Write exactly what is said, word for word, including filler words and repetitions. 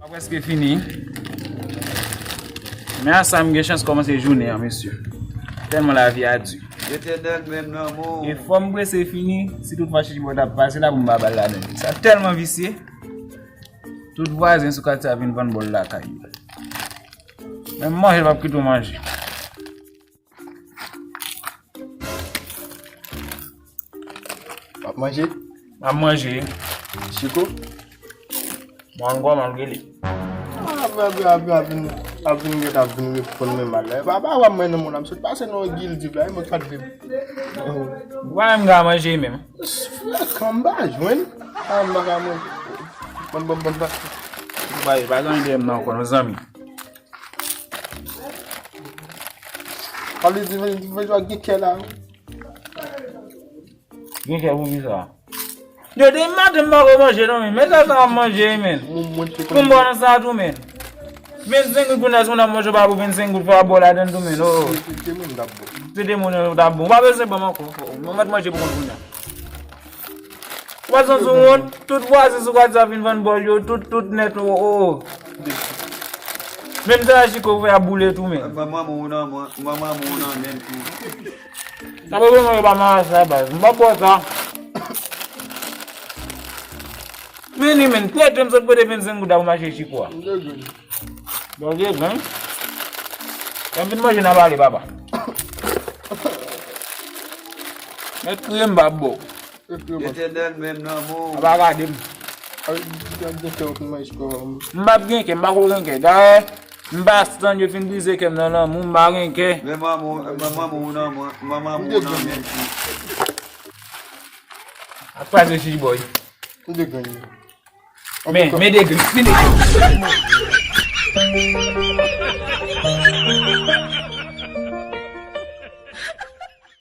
Prèske fini. Men a sa m gen chans kòmanse jounen an, mesye. Tèlman lavi a di. Letènèl menm nan mou. E fò m prese fini, si tout fwa Chichi Boy t ap pase la pou m pa ba l ladan. Sa tèlman visye. Tout vwazen sou katye a vin vann bòl lakay yo. Men manje l p ap kite w manje. W ap manje? M ap manje. Chiko? Mwen ankò malgre li. Ah, bebe, ap vin, ap vin ret, ap vin reponn mwen mal. E pa, pa wè mwen nan moun la, m sot pase nan yon gildiv la, e mwen k pa t vle. Ou pa menm ka manje menm. Frekan, m pa jwenn. Ah, m pa ka manje. Bon, bon, bon, bon. Ou pa, pa gen anyen dèyè m nan ankò, non, zanmi. Pale di, di, di, di, gen kè la. Gen kè pou kisa? Yo, depi maten m pako manje non, men. Men sa sa ap manje, men. Mwen, mwen te Pou m bò nan sa tou, men. Vennsenk goud kounye a, si w ap manje, w pa pou vennsenk goud, fò w bò ladan tou, men. Oh. Se, se, se moun t ap bon. Se de moun t ap bon. Ou pa bezwen ban m ankò. Mwen mèt manje pou kont kounye a. Ou pa santi w wont? Tout vwazen sou katye a vin vann bòl yo, tout, tout nèt, oh, oh, oh. Menm sa Chiko fè ap boule tou, men. Manman moun nan, manman moun nan, menm tou. Sa pa vrèman yo pa mare sa, baz. M pa bò sa. Men li, men, trè trè, m sot pote vennsenk goud la pou mache Chiko a. Bon, de grenn. Lè m fin manje, n a pale, papa. Mèt kriye, m pa bò. Letènèl menm nan mou. A pa gade m. M p ap gen kè, m pa ko gen kè. Dayè, m pa tann yo fin brize kè m nan lanmou, m pa gen kè. Men manman, manman moun nan, manman moun nan menm tou. Ap kraze Chichi Boy. M te grenn. Men, men de grenn, men de grenn.